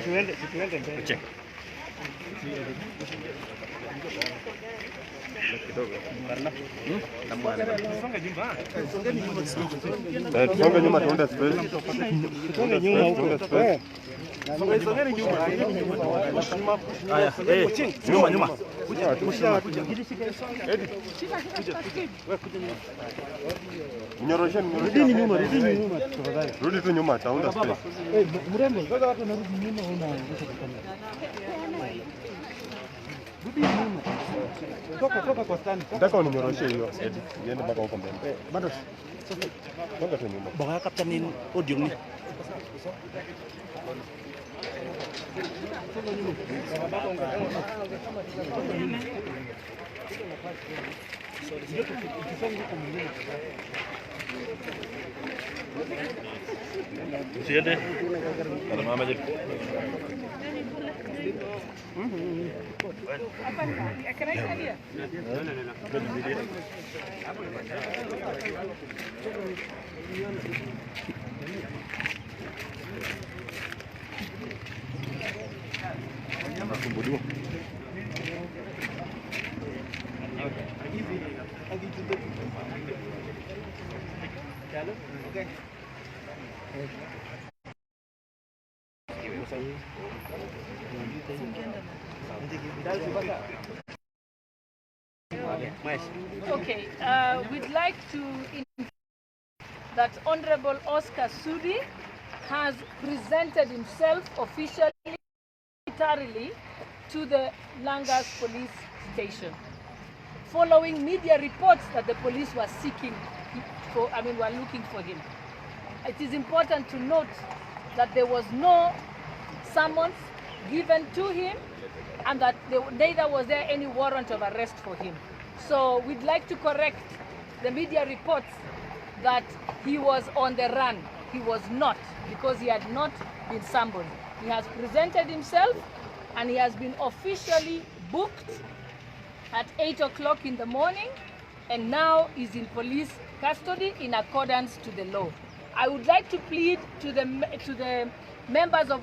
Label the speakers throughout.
Speaker 1: Tuende mbele.
Speaker 2: Tusonge nyuma tuende space.
Speaker 1: Tusonge nyuma huko.
Speaker 2: Tusonge nyuma. Haya, nyuma nyuma. Kuja kuja. Mnyoroshe, mnyoroshe.
Speaker 1: Rudini nyuma, rudini nyuma tafadhali.
Speaker 2: Rudi tu nyuma, taunda space.
Speaker 1: Eh, mrembo, sasa watu wanarudi nyuma, unaanzisha kamera. Rudi nyuma. Toka toka kwa stand.
Speaker 2: Nataka uninyoroshe hiyo. Eddie, iende mpaka huko mbele.
Speaker 1: Bado.
Speaker 2: Songa tu nyuma.
Speaker 3: Baka kaptanin audio ni.
Speaker 4: Usiende. Mama je.
Speaker 5: Can I stand here? Okay, we'd like to inform that Honorable Oscar Sudi has presented himself officially to the Langas police station, following media reports that the police were seeking for, I mean, were looking for him. It is important to note that there was no summons given to him and that neither was there any warrant of arrest for him. So we'd like to correct the media reports that he was on the run. He was not, because he had not been summoned. He has presented himself and he has been officially booked at 8 o'clock in the morning and now is in police custody in accordance to the law. I would like to plead to the members of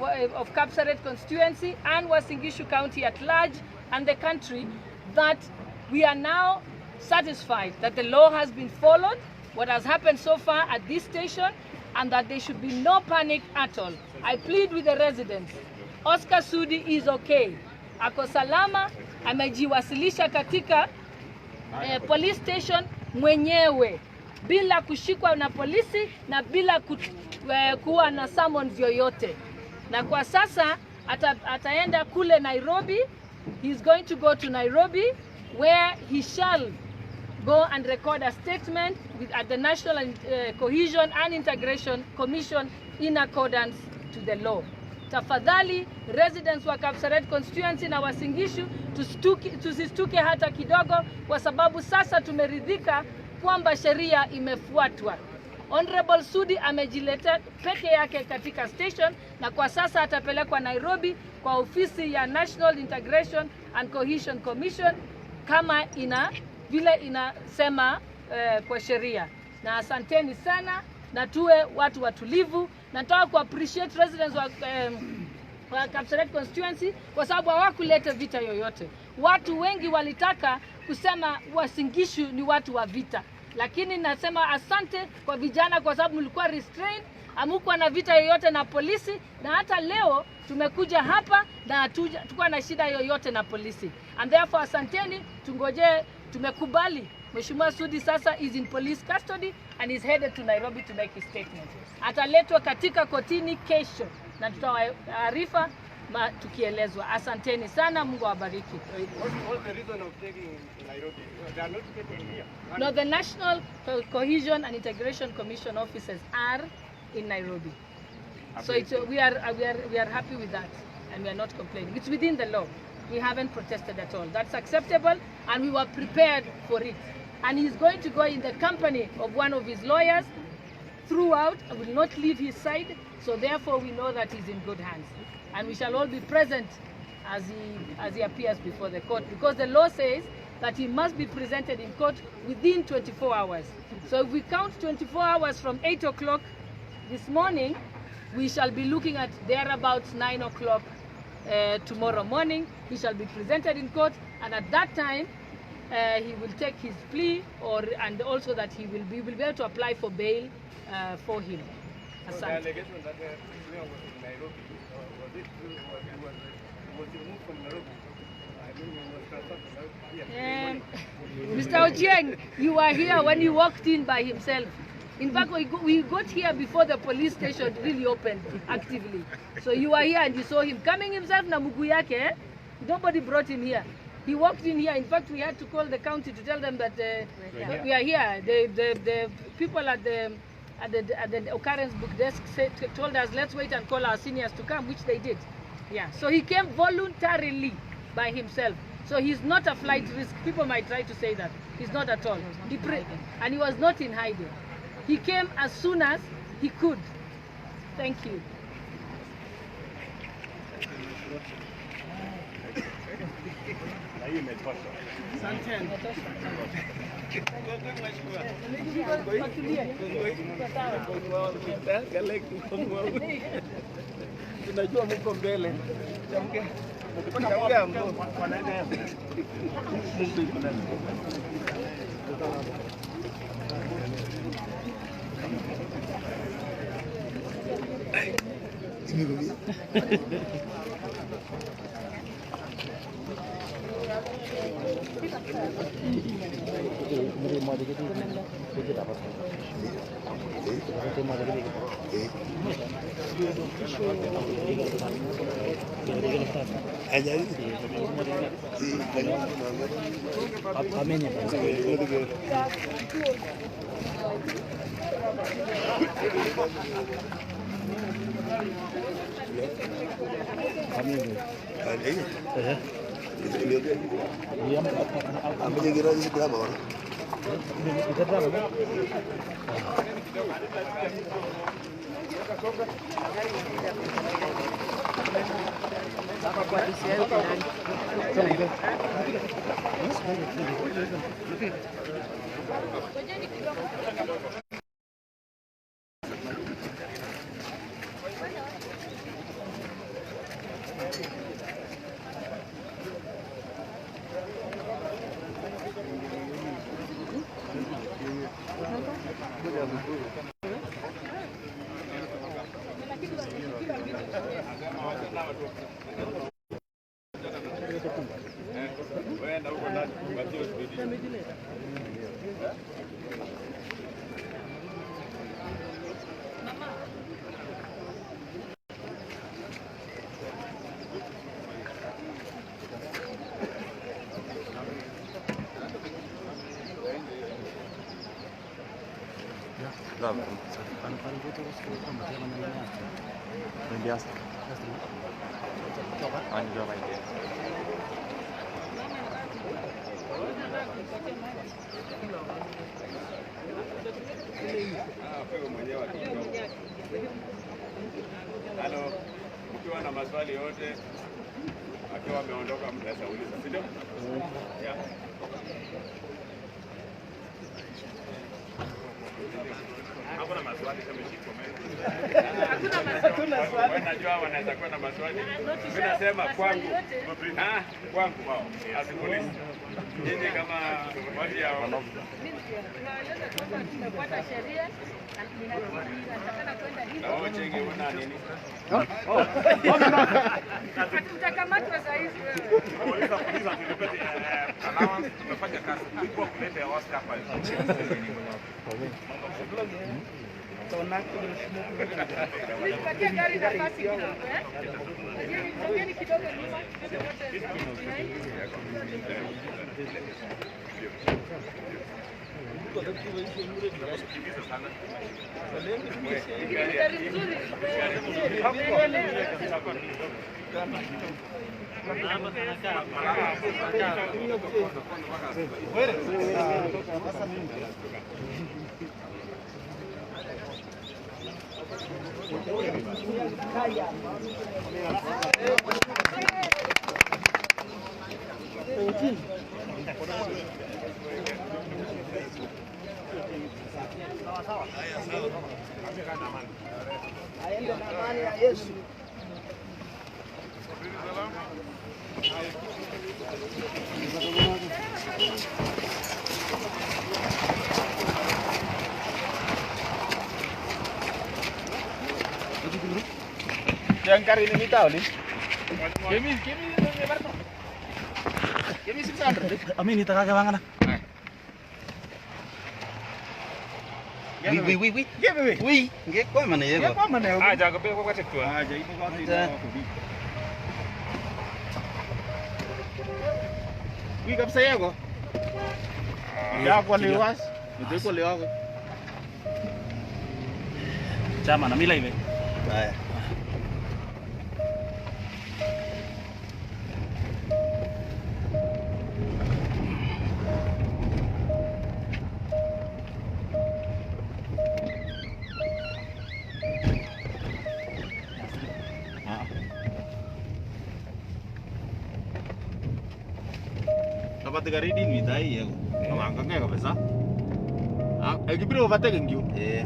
Speaker 5: Kapsaret constituency and Uasin Gishu County at large and the country that we are now satisfied that the law has been followed, what has happened so far at this station, and that there should be no panic at all. I plead with the residents. Oscar Sudi is okay. Ako salama, amejiwasilisha katika police station mwenyewe bila kushikwa na polisi na bila kuwa na summons yoyote. Na kwa sasa ataenda kule Nairobi. He's going to go to Nairobi where he shall go and record a statement at the National Cohesion and Integration Commission in accordance to the law. Tafadhali residents wa Kapsaret constituency na Uasin Gishu tusistuke hata kidogo, kwa sababu sasa tumeridhika kwamba sheria imefuatwa. Honorable Sudi amejileta peke yake katika station na kwa sasa atapelekwa Nairobi kwa ofisi ya National Integration and Cohesion Commission kama vile inasema kwa sheria. Na asanteni sana na tuwe watu watulivu. Nataka ku appreciate residents wa Kapsaret constituency kwa sababu hawakuleta vita yoyote. Watu wengi walitaka kusema Uasin Gishu ni watu wa vita, lakini nasema asante kwa vijana kwa sababu mlikuwa restrained, hamkuwa na vita yoyote na polisi, na hata leo tumekuja hapa na hatukuwa na shida yoyote na polisi. And therefore asanteni, tungoje, tumekubali Mheshimiwa Sudi sasa is in police custody and is headed to Nairobi to make his statement. Ataletwa katika kotini kesho na tutawaarifa tukielezwa. Asanteni sana, Mungu awabariki.
Speaker 1: What's the reason of taking Nairobi? They are not taking here.
Speaker 5: No, the National Cohesion and Integration Commission offices are in Nairobi. So it's, we are happy with that and we are not complaining. It's within the law. We haven't protested at all. That's acceptable and we were prepared for it. And he's going to go in the company of one of his lawyers throughout, will not leave his side. So therefore we know that he's in good hands. And we shall all be present as he appears before the court, because the law says that he must be presented in court within 24 hours. So if we count 24 hours from 8 o'clock this morning, We shall be looking at thereabouts 9 o'clock tomorrow morning. He shall be presented in court, and at that time, he will take his plea, or and also that he will be able to apply for bail for him.
Speaker 1: So the
Speaker 5: Asante.
Speaker 1: allegation that the mayor was in Nairobi, was it true? Was he moved from Nairobi? I mean, he was transferred from Nairobi here.
Speaker 5: Mr. Ochieng, you were here when he walked in by himself. In fact, we got here before the police station really opened actively. So you were here and you saw him coming himself na mguu yake. Eh? Nobody brought him here. He walked in here. In fact, we had to call the county to tell them that we are here. The people at the occurrence book desk told us, let's wait and call our seniors to come, which they did. Yeah. So he came voluntarily by himself. So he's not a flight risk. People might try to say that. He's not at all. And he was not in hiding. He came as soon as he could. Thank you.
Speaker 4: Na hiyo imetosha.
Speaker 5: Watulie. Sawa.
Speaker 1: Tunajua mko mbele. Chamke. Chamke mko. Mungu yuko ndani.
Speaker 4: Halo, mkiwa na maswali yote akiwa ameondoka mtaweza uliza, si ndio? Yeah. Hakuna maswali kama
Speaker 5: Hakuna maswali.
Speaker 4: Wewe najua wanaweza kuwa na maswali. Mimi nasema kwangu. Ah, kwangu wao. As police. Nyinyi kama watu ya
Speaker 5: Mimi tunaeleza kwamba tunafuata sheria na inatakana kwenda
Speaker 4: na
Speaker 5: hivyo.
Speaker 4: wewe Chege una nini?
Speaker 5: Mtakamatwa saa hizi wewe.
Speaker 4: Uliza uliza tulipete allowance tumefanya kazi. Tulikuwa kuleta ya Oscar pale.
Speaker 5: Tupatie gari nafasi kidogo eh? Sogeni kidogo nyuma. Wote Gari nzuri.
Speaker 1: Aende na amani ya Yesu.
Speaker 3: Give me 600.
Speaker 6: Amin ita kaka
Speaker 3: Oui, oui, oui. Give me.
Speaker 6: Oui, nge kwa mana yego.
Speaker 3: Kwa mana yego.
Speaker 4: Aja ko kwa kwa.
Speaker 2: Aja ipo kwa
Speaker 3: Oui kabisa yego. Ya kwa liwas. Ndio kwa liwas.
Speaker 6: Chama na mila ibe. Haya.
Speaker 3: Tapati gari din mitai yego. Angangge kabisa. Ah, ekibiro overtake ngyu.
Speaker 6: Eh.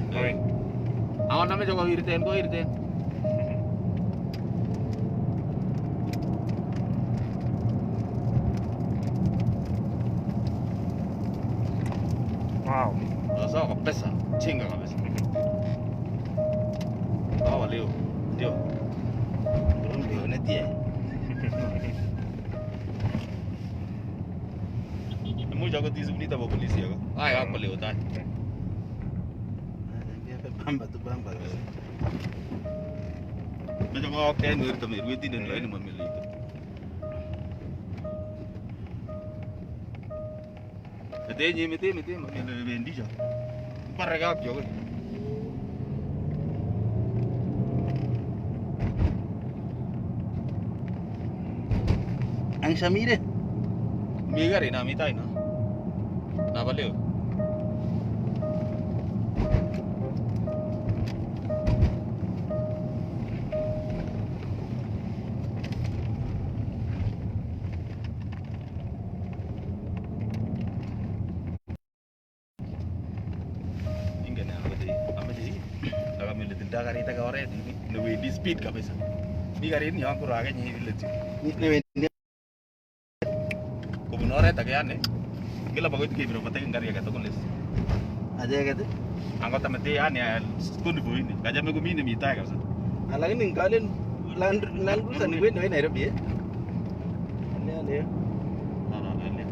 Speaker 3: Awan name joko wirten ko wirten.
Speaker 4: Wow.
Speaker 3: Sasa kabisa, chinga kabisa. Sawa leo. Ndio.
Speaker 6: Ndio netie.
Speaker 3: Mucha ko tisubnita bo polisi yako. Ay, ako leo tai.
Speaker 6: Bamba tu bamba.
Speaker 3: Meche kookten werto merwetinde lakini mami leito. Mete mete mete mami lewendi cho. Bareke ak cho.
Speaker 6: Ang Shamire.
Speaker 3: Mi gari na mi tai na. Na baleo. Karit age oret newendi speed kabisa. Mi karit ni yon kurake nyi
Speaker 6: Newendi
Speaker 3: kobun oret age yani kila bakoit kebir overtake gari age tugul is.
Speaker 6: Acheket.
Speaker 3: Angot amete yani convoy ni kachame komi nemi tai kabisa.
Speaker 6: Lakini ngalen Land Cruiser ni wendi Nairobi eh. Ne ne.
Speaker 3: No no ne.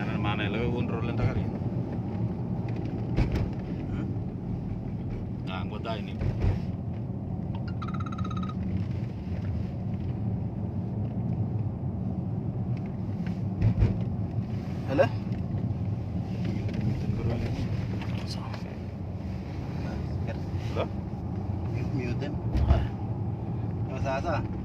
Speaker 3: Anan mana ile control enta karit. Ah, angot tai ni.
Speaker 6: Hello?
Speaker 3: Hello?
Speaker 6: Mute. Sasa.